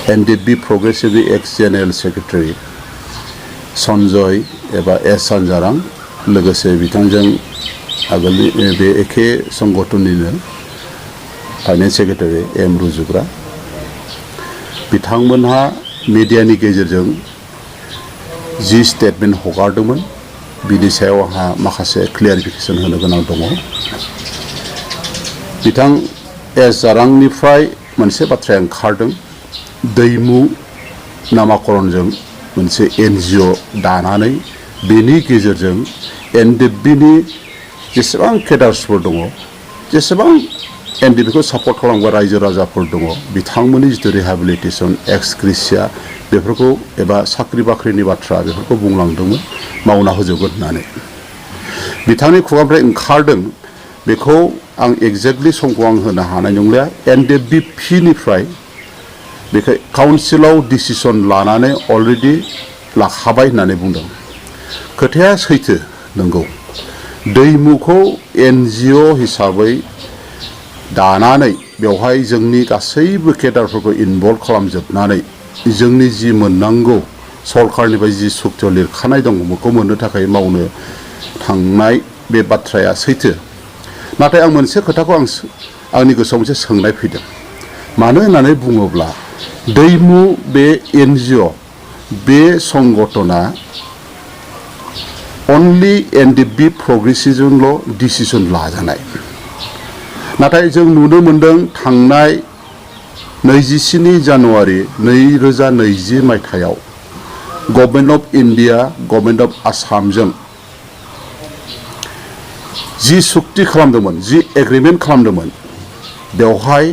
NDFB Progressive Ex General Secretary Sanjay एबा S सानजारां लोगोसे बिथांजों आगोलनि बे एखे संगठननिनो फाइनेन्स सेक्रेटारि एम रुजुग्रा बिथांमोनहा मिडियानि गेजेरजों जि स्टेटमेन्ट हगारदोंमोन बिनि सायाव आंहा माखासे क्लियारिफिकेसन होनो गोनां दङ बिथां एस जारांनिफ्राय मोनसे बाथ्राया ओंखारदों दैमु नामाकरणजों मोनसे NGO दानानै बेनि गेजेरजों NDFBनि जेसेबां केडार्सफोर दङ जेसेबां NDFBखौ सापर्ट खालामग्रा रायजो राजाफोर दङ बिथांमोननि जिथु रिहेबिलिटेसन एक्स ग्रेसिया बेफोरखौ एबा साख्रि बाख्रिनि बाथ्रा बेफोरखौ बुंलांदोंमोन मावना होजोबगोन होननानै बिथांनि खुगानिफ्राय ओंखारदों बेखौ आं एक्जेक्टलि समखौ आं होनो हानाय नंलिया NDFB-निफ्राय बेखौ काउन्सिलाव डिसिसन लानानै अलरेडि लाखाबाय होननानै बुंदों खोथाया सैथो नंगौ दैमुखौ NGO हिसाबै दानानै बेवहाय जोंनि गासैबो केडारफोरखौ इनभल्भ खालामजोबनानै जोंनि जि मोननांगौ सरकारनिफ्राय जि सुक्तियाव लिरखानाय दं बेखौ मोननो थाखाय मावनो थांनाय बे बाथ्राया सैथो नाथाय आं मोनसे खोथाखौ आंनि गोसोआव मोनसे सोंनाय फैदों मानो होननानै बुङोब्ला दैमु बे NGO बे संगठना अनलि NDFB प्रग्रेसिभजोंल' डिसिसन लाजानाय नाथाय जों नुनो मोनदों थांनाय 27 जानुवारि 2020 मायथाइयाव government of India government of Assam जि सुक्ति खालामदोंमोन जि एग्रिमेन्ट खालामदोंमोन बेवहाय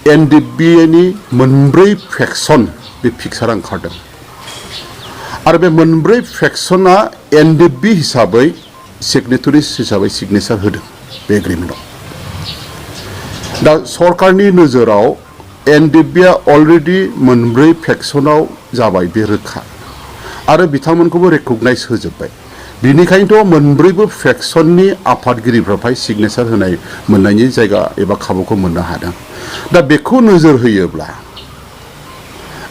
NDFB-नि मोनब्रै फेक्सन बे पिक्सारा ओंखारदों आरो बे मोनब्रै फेक्सना NDFB हिसाबै सिगनेटरिस हिसाबै सिगनेचार होदों बे एग्रिमेन्टआव दा सरकारनि नोजोराव NDFB-आ अलरेडि मोनब्रै फेक्सनाव जाबाय बे रोखा आरो बिथांमोनखौबो रेकगनाइज होजोब्बाय बिनिखायनोथ' मोनब्रैबो फेक्सननि आफादगिरिफोरनिफ्राय सिगनेचार होनाय मोननायनि जायगा एबा खाबुखौ मोननो हादों दा बेखौ नोजोर होयोब्ला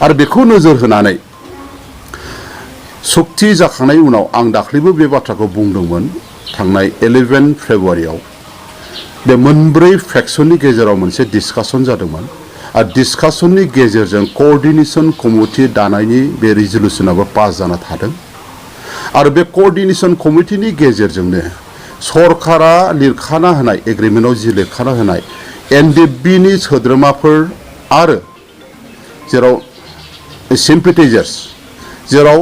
आरो बेखौ नोजोर होनानै सुक्ति जाखांनायनि उनाव आं दाख्लैबो बे बाथ्राखौ बुंदोंमोन थांनाय 11 फेब्रुवारियाव बे मोनब्रै फेक्सननि गेजेराव मोनसे डिसकासन जादोंमोन आरो डिसकासननि गेजेरजों कोअर्डिनेशन कमिटि दानायनि बे रिजल्युसनाबो पास जाना थादों आरो बे कोअर्डिनेशन कमिटिनि गेजेरजोंनो सरकारा लिरखाना होनाय एग्रिमेन्टआव जि लिरखाना होनाय NDFB-नि सोद्रोमाफोर आरो जेराव सिम्पेटाइजार्स जेराव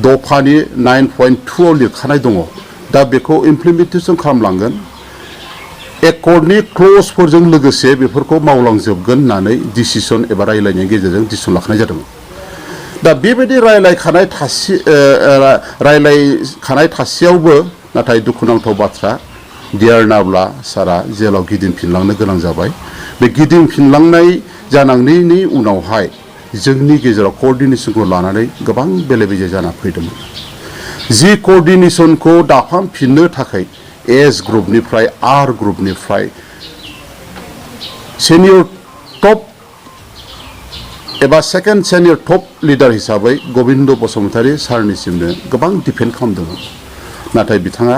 दफानि 9.2 आव लिरखानाय दङ दा बेखौ इमप्लिमेन्टेसन खालामलांगोन एकर्डनि क्लजफोरजों लोगोसे बेफोरखौ मावलांजोबगोन होननानै डिसिसन एबा रायलायनायनि गेजेरजों डिसिसन लाखानाय जादोंमोन दा बेबायदि रायलायखानाय थासेयावबो नाथाय दुखुनांथाव बाथ्रा डियार नाब्ला सारा जेलाव गिदिंफिनलांनो गोनां जाबाय बे गिदिंफिनलांनाय जानांनायनि उनावहाय जोंनि गेजेराव कोअर्डिनेशनखौ लानानै गोबां बेले बेजे जाना फैदोंमोन जि कोअर्डिनेशनखौ दाफामफिननो थाखाय एस ग्रुपनिफ्राय आर ग्रुपनिफ्राय सिनियर टप एबा सेकेन्ड सिनियर टप लिडार हिसाबै गबिन्द बसुमतारी सारनिसिमनो गोबां डिफेन्ड खालामदोंमोन नाथाय बिथाङा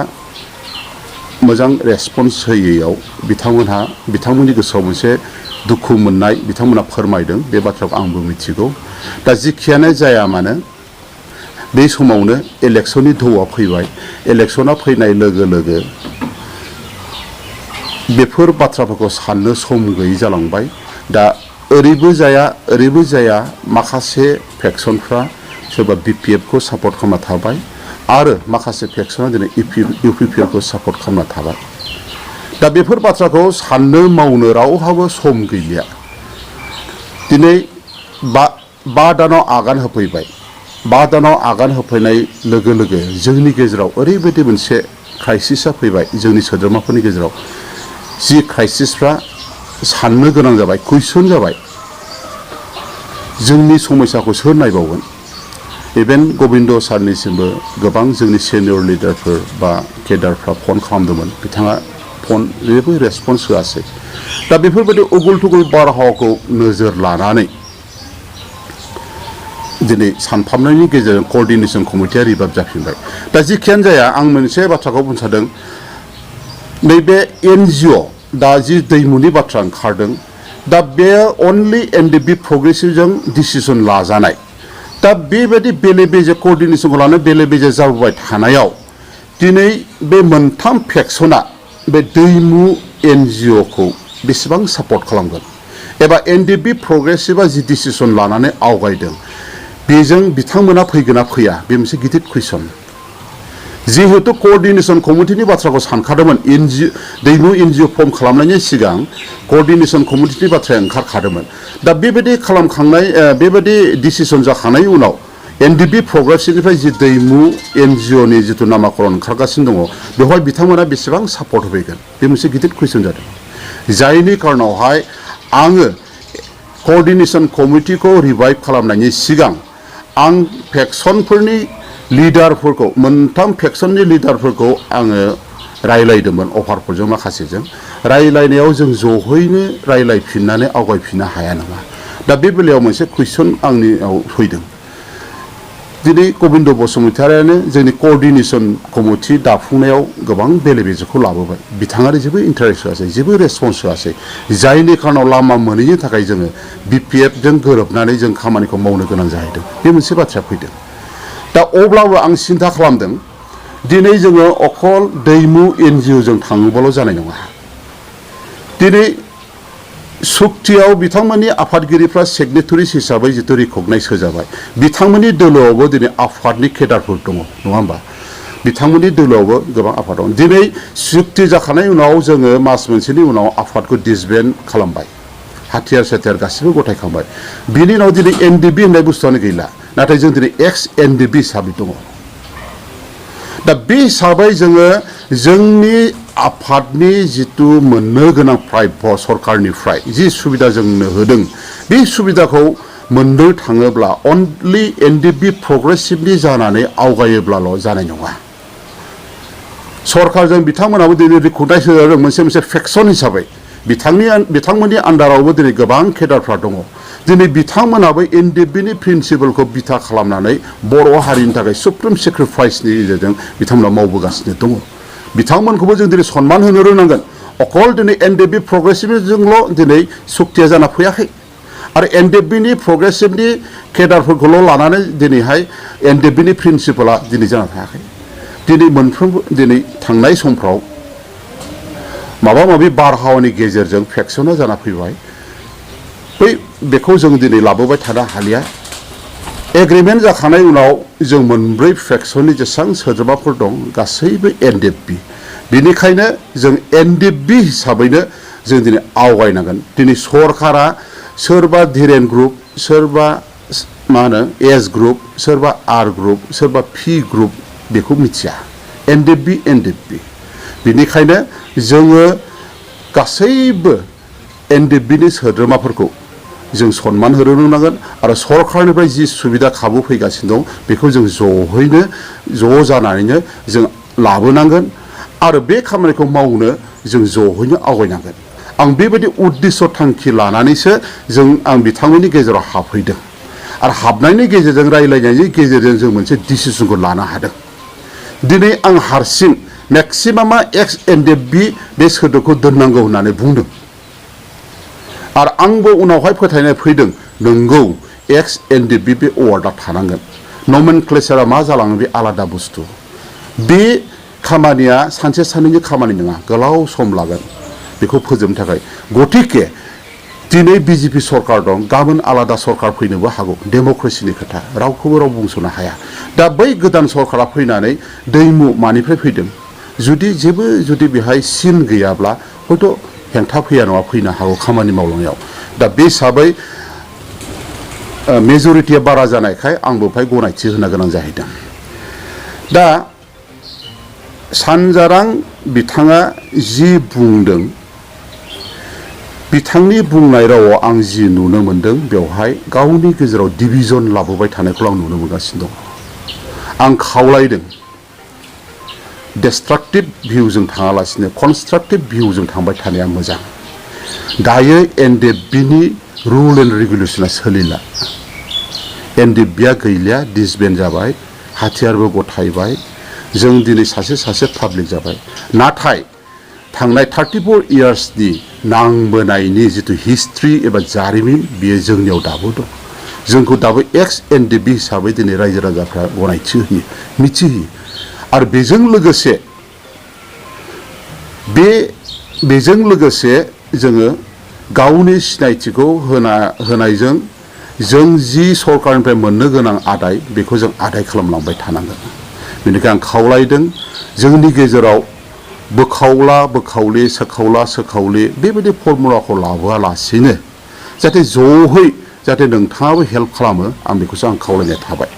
मोजां रेसपन्स होयैयाव बिथांमोननि गोसोआव मोनसे दुखु मोननाय बिथांमोना फोरमायदों बे बाथ्राखौ आंबो मिथिगौ दा जिखियानो जाया मानो बे समावनो इलेक्शननि धौआ फैबाय इलेक्शना फैनाय लोगो लोगो बेफोर बाथ्राफोरखौ साननो सम गैयै जालांबाय दा ओरैबो जाया माखासे फेक्सनफ्रा सोरबा BPF-खौ सापर्ट खालामना थाबाय आरो माखासे फेक्सना दिनै UPPF-खौ सापर्ट खालामना थाबाय दा बेफोर बाथ्राखौ साननो मावनो रावहाबो सम गैलिया दिनै 5 दानाव आगान होफैबाय 5 दानाव आगान होफैनाय लोगो लोगो जोंनि गेजेराव ओरैबायदि मोनसे क्राइसिसआ फैबाय जोंनि सोद्रोमाफोरनि गेजेराव जि क्राइसिसफ्रा साननो गोनां जाबाय कुइसन जाबाय जोंनि समस्याखौ सोर नायबावगोन इभेन गबिन्द सारनिसिमबो गोबां जोंनि सिनियर लिडारफोर बा केडारफ्रा फन खालामदोंमन बिथाङा फन जेबो रेसपन्स होआसै दा बेफोरबायदि उगुल थुगुल बारहावाखौ नोजोर लानानै दिनै सानफामनायनि गेजेरजों क'र्डिनेशन कमिटिया रिभाइभ जाफिनबाय दा जिखियानो जाया आं मोनसे बाथ्राखौ बुंनो सानदों नैबे NGO दा जि दैमुनि बाथ्रा ओंखारदों दा बे अनलि NDFB प्रग्रेसिभजों डिसिसन लाजानाय दा बेबायदि बेले बेजे क'र्डिनेशनखौ लानानै बेले बेजे जाबोबाय थानायाव दिनै बे मोनथाम फेक्सना बे दैमु NGOखौ बेसेबां सापर्ट खालामगोन एबा NDFB प्रग्रेसिभा जि डिसिसन लानानै आवगायदों बेजों बिथांमोना फैगोना फैया बे मोनसे गिदिर कुइसन जिहेतु क'र्डिनेशन कमिटिनि बाथ्राखौ सानखादोंमोन दैमु NGO फर्म खालामनायनि सिगां क'र्डिनेशन कमिटिनि बाथ्राया ओंखारखादोंमोन दा बेबायदि खालामखांनाय बेबायदि डिसिसन जाखांनायनि उनाव NDFB प्रग्रेसिभनिफ्राय जि दैमु NGOनि जिथु नामाकरन ओंखारगासिनो दङ बेवहाय बिथांमोना बेसेबां सापर्ट होफैगोन बे मोनसे गिदिर कुइसन जादों जायनि कारनावहाय आङो क'र्डिनेशन कमिटिखौ रिभाइभ खालामनायनि सिगां आं फेक्सनफोरनि लिडारफोरखौ मोनथाम फेक्सननि लिडारफोरखौ आङो रायलायदोंमोन अफारफोरजों माखासेजों रायलायनायाव जों जहैनो रायलायफिननानै आवगायफिननो हाया नङा दा बे बेलायाव मोनसे कुइसन आंनियाव फैदों दिनै गबिन्द बसुमतारियानो जोंनि क'र्डिनेशन कमिटि दाफुंनायाव गोबां बेले बेजेखौ लाबोबाय बिथाङानो जेबो इन्टारेस्ट होआसै जेबो रेसपन्स होआसै जायनि कारनाव लामा मोनैनि थाखाय जोङो BPFजों गोरोबनानै जों खामानिखौ मावनो गोनां जाहैदों बे मोनसे बाथ्राया फैदों दा अब्लाबो आं सिन्था खालामदों दिनै जोङो अखल दैमु NGOजों थाङोबाल' जानाय नङा दिनै सुक्तियाव बिथांमोननि आफादगिरिफ्रा सिगनेटरिस हिसाबै जितु रिकगनाइज होजाबाय बिथांमोननि दोलोआवबो दिनै आफादनि केडारफोर दङ नङा होमबा बिथांमोननि दोलोआवबो गोबां आफाद दं दिनै सुक्ति जाखानाय उनाव जोङो मास मोनसेनि उनाव आफादखौ डिसबेन्ड खालामबाय हाथियार साथियार गासिबो गथायखांबाय बिनि उनाव दिनै NDFB होननाय बुस्थुआनो गैला नाथाय जों दिनै एक्स NDFB हिसाबै दङ दा बे हिसाबै जोङो जोंनि आफादनि जितु मोननो गोनां प्राइभेट सरकारनिफ्राय जि सुबिदा जोंनो होदों बे सुबिदाखौ मोननो थाङोब्ला अनलि NDFB प्रग्रेसिभनि जानानै आवगायोब्लाल' जानाय नङा सरकारजों बिथांमोनाबो दिनै रिकगनाइज होजादों मोनसे मोनसे फेक्सन हिसाबै बिथांमोननि आन्दारावबो दिनै गोबां केडारफ्रा दङ दिनै बिथांमोनाबो NDFBनि प्रिन्सिपलखौ बिथा खालामनानै बर' हारिनि थाखाय सुप्रिम सेक्रिफाइसनि गेजेरजों बिथांमोना मावबोगासिनो दङ बिथांमोनखौबो जों दिनै सनमान होनो रोंनांगोन अकल दिनै NDFB प्रग्रेसिभजोंल' दिनै सुक्तिया जाना फैयाखै आरो NDFBनि प्रग्रेसिभनि केडारफोरखौल' लानानै दिनैहाय NDFBनि प्रिन्सिपला दिनै जाना थायाखै दिनै मोनफ्रोमबो दिनै थांनाय समफ्राव माबा माबि बारहावानि गेजेरजों फेक्सना जाना फैबाय बेखौ जों दिनै लाबोबाय थानो हालिया एग्रिमेन्ट जाखांनाय उनाव जों मोनब्रै फेक्सननि जेसेबां सोद्रोमाफोर दं गासैबो NDFB बेनिखायनो जों NDFB हिसाबैनो जों दिनै आवगायनांगोन दिनै सरकारा सोरबा धीरेन ग्रुप सोरबा मा होनो एस ग्रुप सोरबा आर ग्रुप सोरबा पि ग्रुप बेखौ मिथिया NDFB बेनिखायनो जोङो गासैबो NDFBनि सोद्रोमाफोरखौ जों सनमान होनो रोंनांगोन आरो सरकारनिफ्राय जि सुबिदा खाबु फैगासिनो दं बेखौ जों जहैनो ज' जानानैनो जों लाबोनांगोन आरो बे खामानिखौ मावनो जों जहैनो आवगायनांगोन आं बेबायदि उद्देश्य थांखि लानानैसो आं बिथांमोननि गेजेराव हाबफैदों आरो हाबनायनि गेजेरजों रायलायनायनि गेजेरजों जों मोनसे डिसिसनखौ लानो हादों दिनै आं हारसिं मेक्सिमामा एक्स NDFB बे सोदोबखौ दोननांगौ होननानै बुंदों आरो आंबो उनावहाय फोथायनाय फैदों नंगौ एक्स NDFB बे वार्डआ थानांगोन नमेनक्लेचारा मा जालाङो बे आलादा बुस्थु बे खामानिया सानसे साननैनि खामानि नङा गोलाव सम लागोन बेखौ फोजोबनो थाखाय गतिके दिनै BJP सरकार दं गाबोन आलादा सरकार फैनोबो हागौ डेम'क्रेसिनि खोथा रावखौबो राव बुंस'नो हाया दा बै गोदान सरकारा फैनानै दैमु मानिफ्राय फैदों जुदि बेहाय सिन गैयाब्ला हयथ' हेंथा फैया नङा फैनो हागौ खामानि मावलांनायाव दा बे हिसाबै मेजरिटिया बारा जानायखाय आंबो बेहाय गनायथि होनो गोनां जाहैदों दा सानजारां बिथाङा जि बुंदों बिथांनि बुंनाय रावाव आं जि नुनो मोनदों बेवहाय गावनि गेजेराव डिभिजन लाबोबाय थानायखौ आं नुनो मोनगासिनो दं आं खावलायदों डिस्ट्राक्टिभ भिउजों थाङालासिनो कनस्ट्राक्टिभ भिउजों थांबाय थानाया मोजां दायो NDFBनि रुल एन्ड रेगुलेसना सोलिला NDFBआ गैलिया डिसबेन्ड जाबाय हाथियारबो गथायबाय जों दिनै सासे पाब्लिक जाबाय नाथाय थांनाय 34 इयार्सनि नांबोनायनि जितु हिस्ट्रि एबा जारिमिन बेयो जोंनियाव दाबो दं जोंखौ दाबो एक्स NDFB हिसाबै दिनै रायजो राजाफ्रा गनायथि होयो मिथिहोयो आरो बेजों लोगोसे जोङो गावनि सिनायथिखौ होनायजों जों जि सरकारनिफ्राय मोननो गोनां आदाय बेखौ जों आदाय खालामलांबाय थानांगोन बेनिखायनो आं खावलायदों जोंनि गेजेराव बोखावला सोखावले बेबायदि फर्मुलाखौ लाबोआलासिनो जाहाथे ज'है जाहाथे नोंथाङाबो हेल्प खालामो आं बेखौसो आं खावलायनाय थाबाय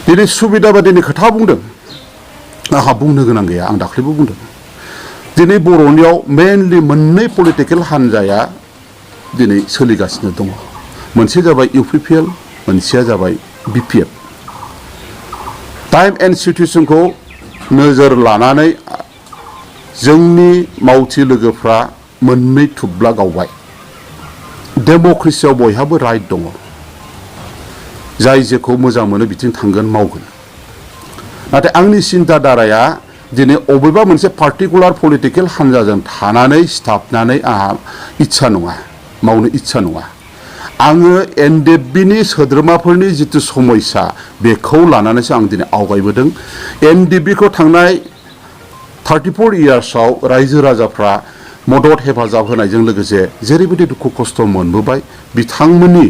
दिनै सुबिदा बादिनि खोथा बुंदों आंहा बुंनो गोनां गैया आं दाख्लैबो बुंदों दिनै बर'नियाव मेनलि मोननै पलिटिकेल हान्जाया दिनै सोलिगासिनो दङ मोनसे जाबाय UPPL मोनसेया जाबाय BPF टाइम एन्ड सिटुएसनखौ नोजोर लानानै जोंनि मावथि लोगोफ्रा मोननै थुब्ला गावबाय डेम'क्रेसियाव बयहाबो राइट दङ जाय जेखौ मोजां मोनो बिथिं थांगोन मावगोन नाथाय आंनि सिन्था धाराया दिनै अबेबा मोनसे पार्टिकुलार पलिटिकेल हान्जाजों थानानै सिथाबनानै आंहा इच्छा नङा मावनो इच्छा नङा आङो NDFBनि सोद्रोमाफोरनि जितु समस्या बेखौ लानानैसो आं दिनै आवगायबोदों NDFBखौ थांनाय 34 इयार्सआव रायजो राजाफ्रा मदद हेफाजाब होनायजों लोगोसे जेरैबायदि दुखु खस्थ' मोनबोबाय बिथांमोननि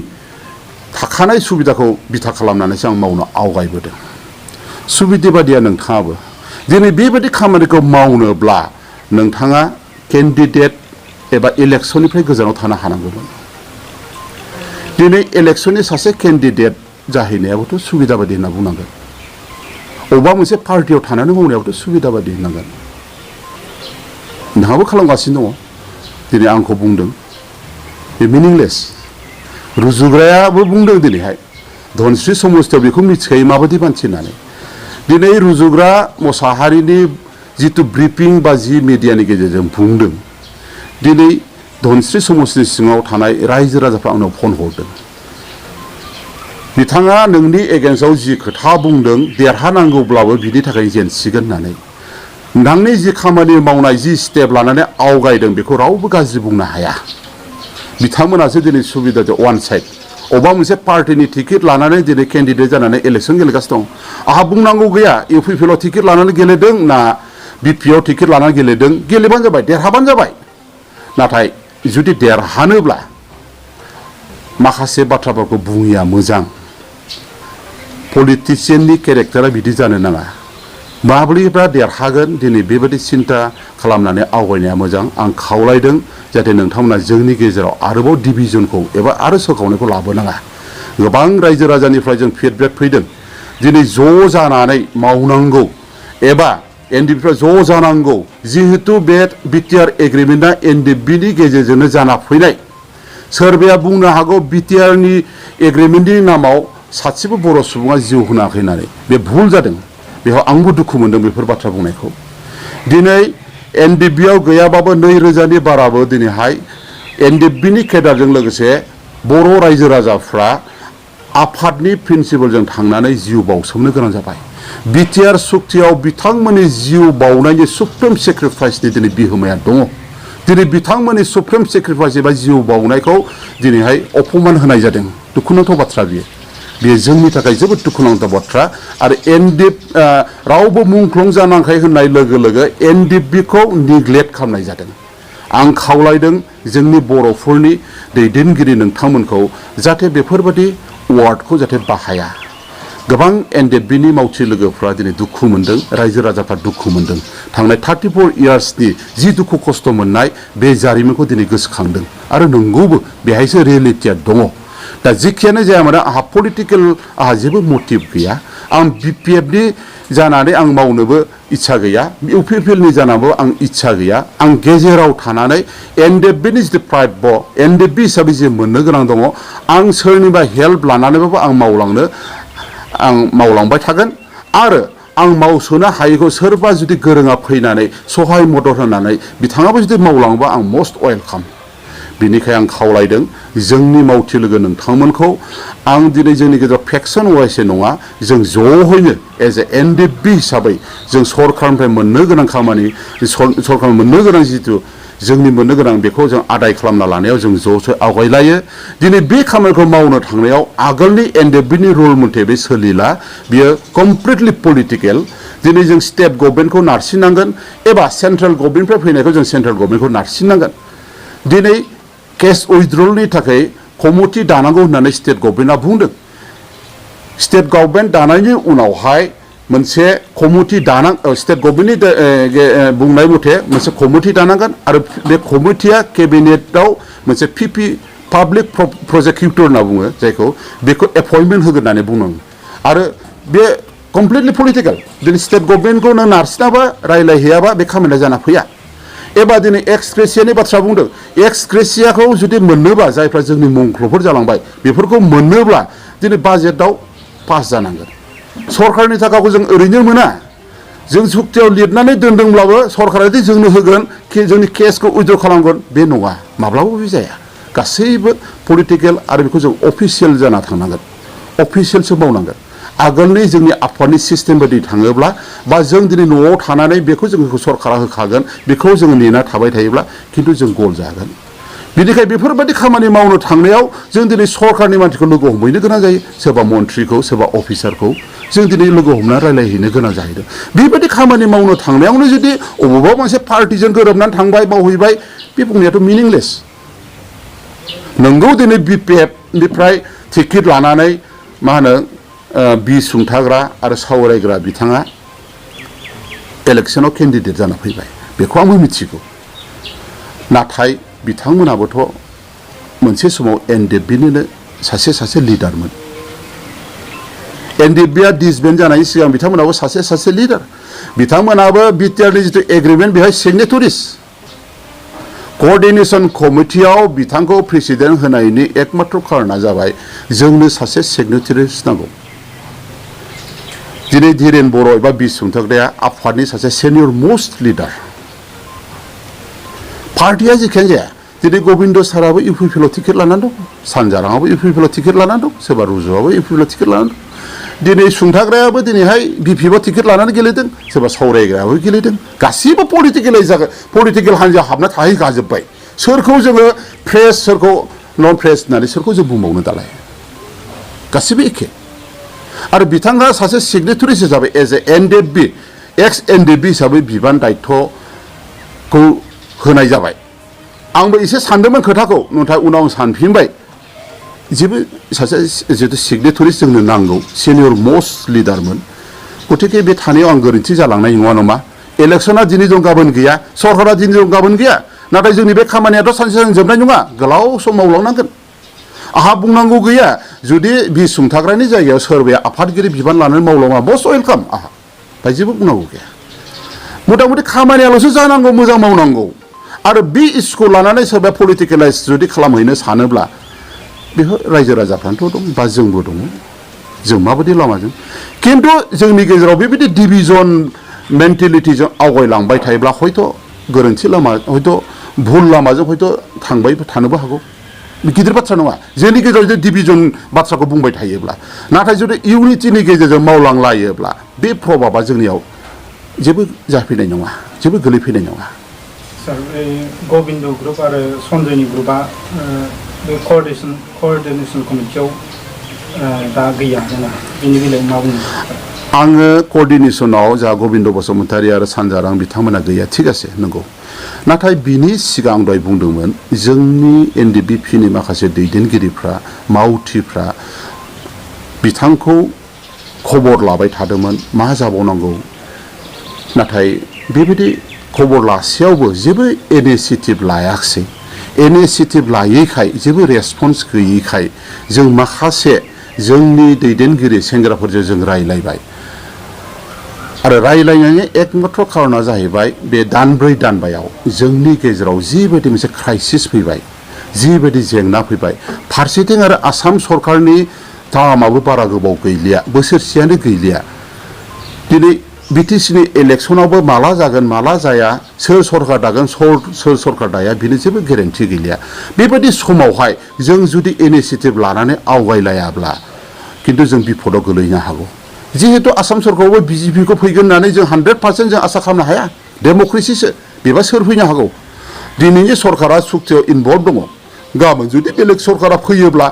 थाखानाय सुबिदाखौ बिथा खालामनानैसो आं मावनो आवगायबोदों सुबिदा बादिया नोंथाङाबो दिनै बेबायदि खामानिखौ मावनोब्ला नोंथाङा केन्डिडेट एबा इलेक्सननिफ्राय गोजानाव थानो हानांगौमोन दिनै इलेक्सननि सासे केन्डिडेट जाहैनायाबोथ' सुबिदा बादि होनना बुंनांगोन अबेबा मोनसे पार्टियाव थानानै मावनायाबोथ' सुबिदा बादि होननांगोन नोंहाबो खालामगासिनो दङ दिनै आंखौ बुंदों बे मिनिंलेस रुजुग्रायाबो बुंदों दिनैहाय धनस्री समस्थियाव बेखौ मिथिखायो माबायदि मानसि होननानै दिनै रुजुग्रा मोसाहारिनि जितु ब्रिफिं बा जि मिडियानि गेजेरजों बुंदों दिनै धनस्री समस्थिनि सिङाव थानाय रायजो राजाफ्रा आंनाव फन हरदों बिथाङा नोंनि एगेन्स्टआव जि खोथा बुंदों देरहानांगौब्लाबो बिनि थाखाय जेनसिगोन होननानै नोंनि जि खामानि मावनाय जि स्टेप लानानै आवगायदों बेखौ रावबो गाज्रि बुंनो हाया बिथांमोनासो दिनै सुबिदा वान साइड अबेबा मोनसे पार्टिनि टिकेट लानानै दिनै केन्डिडेट जानानै इलेक्सन गेलेगासिनो दं आंहा बुंनांगौ गैया UPPL आव टिकेट लानानै गेलेदों ना BPआव टिकेट लानानै गेलेदों गेलेबानो जाबाय देरहाबानो जाबाय नाथाय जुदि देरहानोब्ला माखासे बाथ्राफोरखौ बुङिया मोजां पलिटिशियाननि केरेक्टारा बिदि जानो नाङा माब्रैबा देरहागोन दिनै बेबायदि सिन्था खालामनानै आवगायनाया मोजां आं खावलायदों जाहाथे नोंथांमोना जोंनि गेजेराव आरोबाव डिभिजनखौ एबा आरो सोखावनायखौ लाबोनाङा गोबां रायजो राजानिफ्राय जों फिडबेक फैदों दिनै ज' जानानै मावनांगौ एबा NDFBफ्रा ज' जानांगौ जिहेतु बे BTR एग्रिमेन्टआ NDFBनि गेजेरजोंनो जाना फैनाय सोरबाया बुंनो हागौ BTRनि एग्रिमेन्टनि नामाव सासेबो बर' सुबुङा जिउ होनाखै होननानै बे भुल जादों बेयाव आंबो दुखु मोनदों बेफोर बाथ्रा बुंनायखौ दिनै NDFBआव गैयाबाबो 2000नि बाराबो दिनैहाय NDFBनि केडारजों लोगोसे बर' रायजो राजाफ्रा आफादनि प्रिन्सिपालजों थांनानै जिउ बावसोमनो गोनां जाबाय BTR सुक्तियाव बिथांमोननि जिउ बावनायनि सुप्रिम सेक्रिफाइसनि दिनै बिहोमाया दङ दिनै बिथांमोननि सुप्रिम सेक्रिफाइस एबा जिउ बावनायखौ दिनैहाय अपमान होनाय जादों दुखुनांथाव बाथ्रा बेयो जोंनि थाखाय जोबोद दुखुनांथाव बाथ्रा आरो रावबो मुंख्लं जानांखाय होननाय लोगो लोगो NDFBखौ निग्लेक्ट खालामनाय जादों आं खावलायदों जोंनि बर'फोरनि दैदेनगिरि नोंथांमोनखौ जाहाथे बेफोरबायदि वार्डखौ जाहाथे बाहाया गोबां NDFBनि मावथि लोगोफ्रा दिनै दुखु मोनदों रायजो राजाफ्रा दुखु मोनदों थांनाय 34 इयार्सनि जि दुखु खस्थ' मोननाय बे जारिमिनखौ दिनै गोसोखांदों आरो नंगौबो बेहायसो रियेलिटिया दङ दा जिखियानो जाया मानो आंहा पलिटिकेल आंहा जेबो मटिभ गैया आं BPFनि जानानै आं मावनोबो इच्छा गैया UPPLनि जानाबो आं इच्छा गैया आं गेजेराव थानानै NDFBनि जितु प्राप्य NDFB हिसाबै जे मोननो गोनां दङ आं सोरनिबा हेल्प लानानैबाबो आं मावलांबाय थागोन आरो आं मावसोनो हायैखौ सोरबा जुदि गोरोङा फैनानै सहाय मदद होनानै बिथाङाबो जुदि मावलाङोबा आं मस्ट वेलकाम बिनिखाय आं खावलायदों जोंनि मावथि लोगो नोंथांमोनखौ आं दिनै जोंनि गेजेराव फेक्सन वाइसै नङा जों ज'हैनो एज ए एनडिएफबि हिसाबै जों सरखारनिफ्राय मोननो गोनां खामानि सरखार मोननो गोनां जिथु जोंनि मोननो गोनां बेखौ जों आदाय खालामना लानायाव जों ज'सो आवगायलायो दिनै बे खामानिखौ मावनो थांनायाव आगोलनि एनडिएफबिनि रुल मथे बे सोलिला बियो कमप्लिटलि पलिटिकेल दिनै जों स्टेट गभर्नमेन्टखौ नारसिननांगोन एबा सेन्ट्रेल गभर्नमेन्टनिफ्राय फैनायखौ जों सेन्ट्रेल गभर्नमेन्टखौ नारसिननांगोन दिनै केस उइथड्रलनि थाखाय कमिटि दानांगौ होननानै स्टेट गभर्नमेन्टआ बुंदों स्टेट गभर्नमेन्ट दानायनि उनावहाय मोनसे कमिटि स्टेट गभर्नमेन्टनि बुंनाय मथे मोनसे कमिटि दानांगोन आरो बे कमिटिया केबिनेटआव मोनसे पिपि पाब्लिक प्रसिकिउटर होनना बुङो जायखौ बेखौ एपइन्टमेन्ट होगोन होननानै बुंनांगौ आरो बे कमप्लिटलि पलिटिकेल दिनै स्टेट गभर्नमेन्टखौ नों नारसिनाबा रायलायहैयाबा बे खामानिया जाना फैया एबा दिनै एक्स ग्रेसियानि बाथ्रा बुंदों एक्स ग्रेसियाखौ जुदि मोननोबा जायफ्रा जोंनि मुंख्लफोर जालांबाय बेफोरखौ मोननोब्ला दिनै बाजेटआव पास जानांगोन सरकारनि थाखाखौ जों ओरैनो मोना जों जुक्तियाव लिरनानै दोनदोंब्लाबो सरकारा दि जोंनो होगोन जोंनि केसखौ उइथड्र खालामगोन बे नङा माब्लाबाबो बे जाया गासैबो पलिटिकेल आरो बेखौ जों अफिसियेल जाना थांनांगोन अफिसियेलसो मावनांगोन आगोलनि जोंनि आफादनि सिस्टेम बायदि थाङोब्ला बा जों दिनै न'आव थानानै बेखौ जोंखौ सरकारा होखागोन बेखौ जोङो नेना थाबाय थायोब्ला खिन्थु जों गल जागोन बिनिखाय बेफोरबायदि खामानि मावनो थांनायाव जों दिनै सरकारनि मानसिखौ लोगो हमहैनो गोनां जायो सोरबा मन्थ्रिखौ सोरबा अफिसारखौ जों दिनै लोगो हमना रायलायहैनो गोनां जाहैदों बेबायदि खामानि मावनो थांनायावनो जुदि अबेबा मोनसे पार्टिजों गोरोबनानै थांबाय मावहैबाय बे बुंनायाथ' मिनिंलेस नोंगौ दिनै बिपिएफनिफ्राय टिकेट लानानै मा होनो बिस सुंथाग्रा आरो सावरायग्रा बिथाङा इलेक्सनाव केन्डिडेट जाना फैबाय बेखौ आंबो मिथिगौ नाथाय बिथांमोनाबोथ' मोनसे समाव एनडिएफबिनिनो सासे लिडारमोन एनडिएफबिआ डिसबेन्ड जानायनि सिगां बिथांमोनाबो सासे लिडार बिथांमोनाबो बिटिआरनि जिथु एग्रिमेन्ट बेहाय सिगनेटरिस कअर्डिनेशन कमिटियाव बिथांखौ प्रेसिडेन्ट होनायनि एकमात्र खारना जाबाय जोंनो सासे सिगनेटरिस नांगौ दिनै धीरेन बर' एबा बिस सुंथाग्राया आफादनि सासे सिनियर मोस्ट लिडार पार्टिया जिखियानो जाया दिनै गबिन्द साराबो इउपिपिएलआव टिकेट लानानै दं सानजाराङाबो इउपिपिएलआव टिकेट लानानै दं सोरबा रुजुआबो इउपिपिएलआव टिकेट लानानै दं दिनै सुंथाग्रायाबो दिनैहाय बिपिएफआव टिकेट लानानै गेलेदों सोरबा सावरायग्रायाबो गेलेदों गासिबो पलिटिकेल हान्जा हाबना थाहैखाजोब्बाय सोरखौ जोङो प्रेस सोरखौ नन प्रेस होननानै सोरखौ जों बुंबावनो दालाय गासिबो एखे आरो बिथाङा सासे सिगनेटरिस हिसाबै as a NDFB X NDFB हिसाबै बिबान दायित्वखौ होनाय जाबाय आंबो एसे सानदोंमोन खोथाखौ नाथाय उनाव आं सानफिनबाय जेबो सासे जितु सिगनेटरिस जोंनो नांगौ सिनियर मोस्ट लिडारमोन गतिके बे थानायाव आं गोरोन्थि जालांनाय नङा नामा इलेक्सना दिनै दं गाबोन गैया सरकारा दिनै दं गाबोन गैया नाथाय जोंनि बे खामानियाथ' सानसे सानसे जोबनाय नङा गोलाव सम मावलांनांगोन आहा बुंनांगौ गैया जुदि बिस सुंथाग्रानि जायगायाव सोरबाया आफादगिरि बिबान लानानै मावलाङा मस्ट वेलकाम आहा बाय जेबो बुंनांगौ गैया मथा मथि खामानियाल'सो जानांगौ मोजां मावनांगौ आरो बे इस्युखौ लानानै सोरबा पलिटिकेलाइज जुदि खालामहैनो सानोब्ला बेखौ रायजो राजाफ्रानोथ' दं बा जोंबो दङ जों माबायदि लामाजों खिन्थु जोंनि गेजेराव बेबायदि डिभिजन मेन्टेलिटिजों आवगायलांबाय थायोब्ला हयथ' गोरोन्थि लामा हयथ' भुल लामाजों हयथ' थांबाय थानोबो हागौ गिदिर बाथ्रा नङा जोंनि गेजेराव जुदि डिभिजन बाथ्राखौ बुंबाय थायोब्ला नाथाय जुदि इउनिटिनि गेजेरजों मावलांलायोब्ला बे प्रभाबा जोंनियाव जेबो जाफैनाय नङा जेबो गोलैफैनाय नङा सार गबिन्द ग्रुप आरो सन्जयनि ग्रुपआ बे क'अर्डिनेशन कमिटियाव दा गैया जोंना बेनि बेलायाव मा बुङो आङो क'अर्डिनेशनाव जा गबिन्द बसुमतारी आरो सानजारां बिथांमोना गैया थिग आसे नंगौ नाथाय बिनि सिगां दहाय बुंदोंमोन जोंनि एनडिएफबिनि माखासे दैदेनगिरिफ्रा मावथिफ्रा बिथांखौ खबर लाबाय थादोंमोन मा जाबावनांगौ नाथाय बेबायदि खबर लासेयावबो जेबो इनिशिएटिभ लायाखिसै इनिशिएटिभ लायैखाय जेबो रेसपन्स गैयैखाय जों माखासे जोंनि दैदेनगिरि सेंग्राफोरजों जों रायलायबाय आरो रायलायनायनि एकमात्र खारना जाहैबाय बे दानब्रै दानबायाव जोंनि गेजेराव जिबायदि मोनसे क्राइसिस फैबाय जिबायदि जेंना फैबाय फारसेथिं आरो आसाम सरकारनि टार्माबो बारा गोबाव गैलिया बोसोरसेयानो गैलिया दिनै बिटिसिनि इलेक्सनावबो माला जागोन माला जाया सोर सरकार दागोन सोर सरकार दाया बिनि जेबो गेरेन्टि गैलिया बेबायदि समावहाय जों जुदि इनिशिएटिभ लानानै आवगायलायाब्ला किन्तु जों बिपदाव गोलैनो हागौ जिहेतु आसाम सरकारावबो बिजेपिखौ फैगोन होननानै जों 100% जों आसा खालामनो हाया डेम'क्रेसिसो बेबा सोर फैनो हागौ दिनैनि सरकारा सुक्तियाव इनभल्भ दङ गाबोन जुदि बेलेग सरकारा फैयोब्ला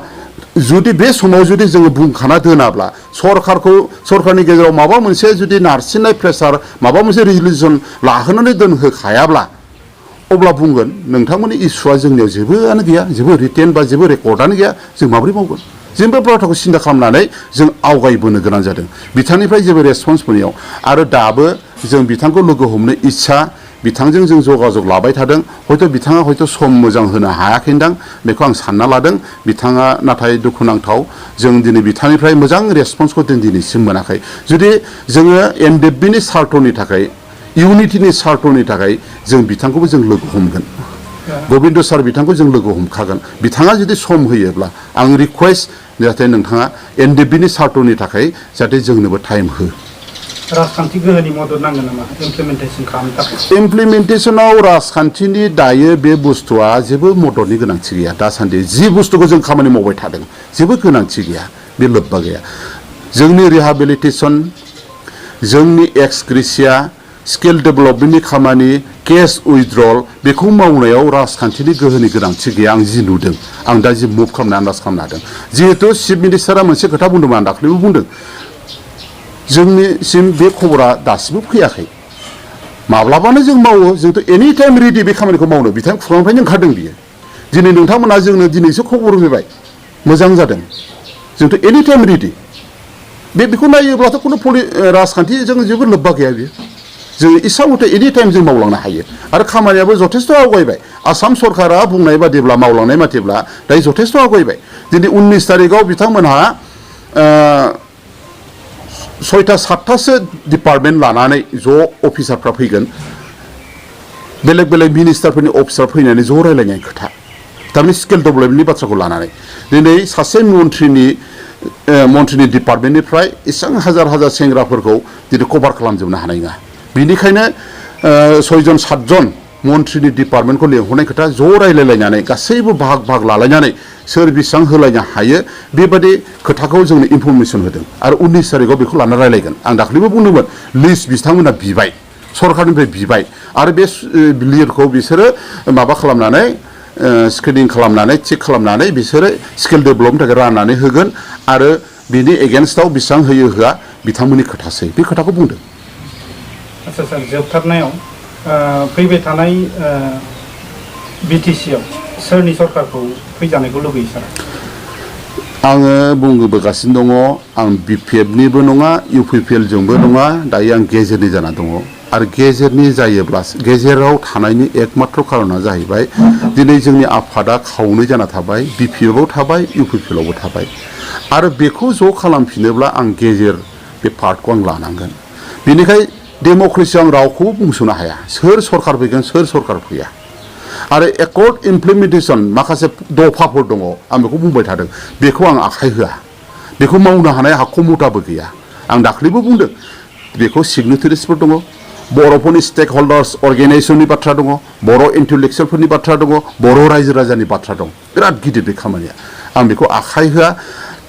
जुदि बे समाव जुदि जोङो बुंखाना दोनाब्ला सरकारनि गेजेराव माबा मोनसे जुदि नारसिननाय प्रेसार माबा मोनसे रिजलिउसन लाहोनानै दोनहोखायाब्ला अब्ला बुंगोन नोंथांमोननि इस्युआ जोंनियाव जेबोआनो गैया जेबो रिटेन बा जेबो रेकर्डआनो गैया जों माबोरै मावगोन जों बे बाथ्राखौ सिन्था खालामनानै जों आवगायबोनो गोनां जादों बिथांनिफ्राय जेबो रेसपन्स मोनैयाव आरो दाबो जों बिथांखौ लोगो हमनो इच्छा बिथांजों जों जगाजग लाबाय थादों हयथ' बिथाङा हयथ' सम मोजां होनो हायाखैदां बेखौ आं सानना लादों बिथाङा नाथाय दुखुनांथाव जों दिनै बिथांनिफ्राय मोजां रेसपन्सखौ जों दिनैसिम मोनाखै जुदि जोङो एनडिएफबिनि सार्थनि थाखाय इउनिटिनि सार्थनि थाखाय जों बिथांखौबो जों लोगो हमगोन गबिन्द सार बिथांखौ जों लोगो हमखागोन बिथाङा जुदि सम होयोब्ला आं रिकुवेस्ट जाहाथे नोंथाङा एनडिएफबिनि सार्थनि थाखाय जाहाथे जोंनोबो टाइम हो राजखान्थि गोहोनि मदद नांगोन नामा इमप्लिमेन्टेसन खालामनो थाखाय इमप्लिमेन्टेसनाव राजखान्थिनि दायो बे बुस्थुआ जेबो मददनि गोनांथि गैया दासान्दि जि बुस्थुखौ जों खामानि मावबाय थादों जेबो गोनांथि गैया बे लोब्बा गैया जोंनि रिहाबिलिटेसन जोंनि एक्सग्रेसिया स्किल डेभेलपमेन्टनि खामानि केस उइथड्रल बेखौ मावनायाव राजखान्थिनि गोहोनि गोनांथि गैया आं जि नुदों आं दा जि मुभ खालामनानै आन्दाज खालामनो हादों जिहेतु चिफ मिनिस्टारा मोनसे खोथा बुंदोंमोन आं दाख्लैबो बुंदों जोंनिसिम बे खबरा दासिमबो फैयाखै माब्लाबानो जों मावो जोंथ' एनि टाइम रेडि बे खामानिखौ मावनो बिथां खुगानिफ्रायनो ओंखारदों बियो दिनै नोंथांमोना जोंनो दिनैसो खबर होफैबाय मोजां जादों जोंथ' एनि टाइम रेडि बेखौ नायोब्लाथ' खुनु राजखान्थिजों जेबो लोब्बा गैया बियो जों इसा मथे एनि टाइम जों मावलांनो हायो आरो खामानियाबो जथेस्थ' आवगायबाय आसाम सरकारा बुंनाय बादिब्ला मावलांनाय मथेब्ला दायो जथेस्थ' आवगायबाय दिनै 19 तारिखआव बिथांमोनहा 6टा 7टासो डिपार्टमेन्ट लानानै ज' अफिसारफ्रा फैगोन बेलेग बेलेग मिनिस्टारफोरनि अफिसार फैनानै ज' रायलायनाय खोथा थारमाने स्किल डेभेलपमेन्टनि बाथ्राखौ लानानै दिनै सासे मन्थ्रिनि डिपार्टमेन्टनिफ्राय एसेबां हाजार हाजार सेंग्राफोरखौ दिनै कभार खालामजोबनो हानाय नङा बेनिखायनो 6जन 7जन मन्थ्रिनि डिपार्टमेन्टखौ लिंहरनाय खोथा ज' रायलायलायनानै गासैबो बाहाग लालायनानै सोर बेसेबां होलायनो हायो बेबादि खोथाखौ जोंनो इनफरमेसन होदों आरो 19 तारिखआव बेखौ लाना रायलायगोन आं दाख्लैबो बुंदोंमोन लिस्ट बिथांमोना बिबाय सरकारनिफ्राय बिबाय आरो बे लिरखौ बिसोरो माबा खालामनानै स्क्रिनिं खालामनानै चेक खालामनानै बिसोरो स्किल डेभेलपनि थाखाय राननानै होगोन आरो बिनि एगेन्स्टआव बेसेबां होयो होआ बिथांमोननि खोथासै बे खोथाखौ बुंदों आच्चा सार जोबथारनायाव फैबाय थानाय बिटिसिआव सोरनि सरकारखौ फैजानायखौ लुबैयो सार आङो बुंबोगासिनो दङ आं बिपिएफनिबो नङा इउपिपिएलजोंबो नङा दायो आं गेजेरनि जाना दङ आरो गेजेरनि जायोब्ला गेजेराव थानायनि एकमात्र खारना जाहैबाय दिनै जोंनि आफादा खावनै जाना थाबाय बिपिएफआव थाबाय इउपिपिएलआवबो थाबाय आरो बेखौ ज' खालामफिनोब्ला आं गेजेर बे पार्टखौ आं लानांगोन बेनिखाय डेम'क्रेसियाव आं रावखौबो बुंस'नो हाया सोर सरकार फैगोन सोर सरकार फैया आरो एकर्ड इमप्लिमेन्टेसन माखासे दफाफोर दङ आं बेखौ बुंबाय थादों बेखौ आं आखाइ होआ बेखौ मावनो हानाय हाखमथाबो गैया आं दाख्लैबो बुंदों बेखौ सिगनेटारिसफोर दङ बर'फोरनि स्टेक हल्डार्स अर्गेनाइजेसननि बाथ्रा दङ बर' इन्टेलेक्सुवेलफोरनि बाथ्रा दङ बर' रायजो राजानि बाथ्रा दं बिराद गिदिर बे खामानिया आं बेखौ आखाइ होआ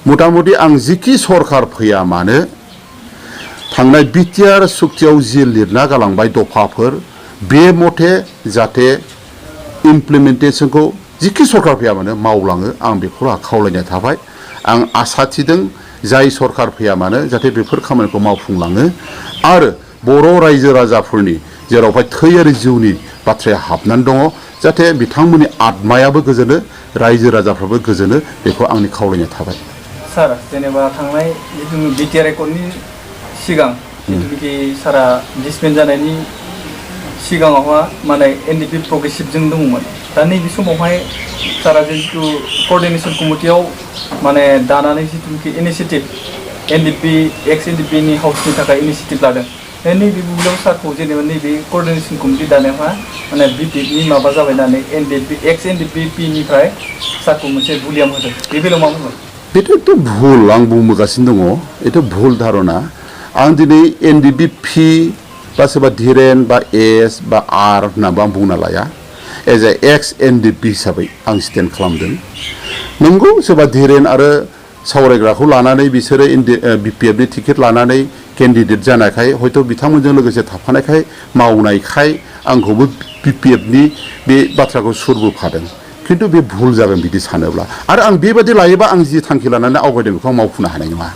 मथा मथि आं जिखि सरकार फैया मानो थांनाय बिटिआर सुक्तियाव जि लिरना गालांबाय दफाफोर बे मथे जाहाथे इमप्लिमेन्टेसनखौ जिखि सरकार फैया मानो मावलाङो आं बेखौ खावलायनाय थाबाय आं आसा थिदों जाय सरकार फैया मानो जाहाथे बेफोर खामानिखौ मावफुंलाङो आरो बर' रायजो राजाफोरनि जेरावहाय थै आरो जिउनि बाथ्राया हाबनानै दङ जाहाथे बिथांमोननि आत्मायाबो गोजोनो रायजो राजाफ्राबो गोजोनो बेखौ आंनि खावलायनाय थाबाय सार जेनेबा थांनाय जिथु बिटिआर एकर्डनि सिगां जिथुनिखि सारा डिसमेन्ट जानायनि सिगाङावहा माने एनडिपि प्रग्रेसिभजों दङमोन दा नैबे समावहाय सारा जितु कअर्डिनेसन कमिटियाव माने दानानै जिथुनिखि इनिसियेटिभ एनडिपि एक्स एनडिपिनि हाउसनि थाखाय इनिसियेटिभ लादों नैबे बुब्लियाव सारखौ जेनेबा नैबे कअर्डिनेसन कमिटि दानायावहा माने बिपिएफनि माबा जाबाय होननानै एनडिपि एक्स एनडिपिनिफ्राय सारखौ मोनसे बुलियाम होदों बे बेलायाव मा बुंगोन बेथ' भुल आं बुंबोगासिनो दङ बेथ' भुल धारना आं दिनै NDFB बा सोरबा धीरेन बा एस बा आर होननाबो आं बुंना लाया एज ए एक्स NDFB हिसाबै आं स्टेन्ड खालामदों नंगौ सोरबा धीरेन आरो सावरायग्राखौ लानानै बिसोरो BPF नि टिकेट लानानै केन्डिडेट जानायखाय हयथ' बिथांमोनजों लोगोसे थाफानायखाय मावनायखाय आंखौबो BPF नि बे बाथ्राखौ सुरबोफादों खिन्थु बे भुल जागोन बिदि सानोब्ला आरो आं बेबायदि लायोबा आं जि थांखि लानानै आवगायदों बेखौ आं मावफुंनो हानाय नङा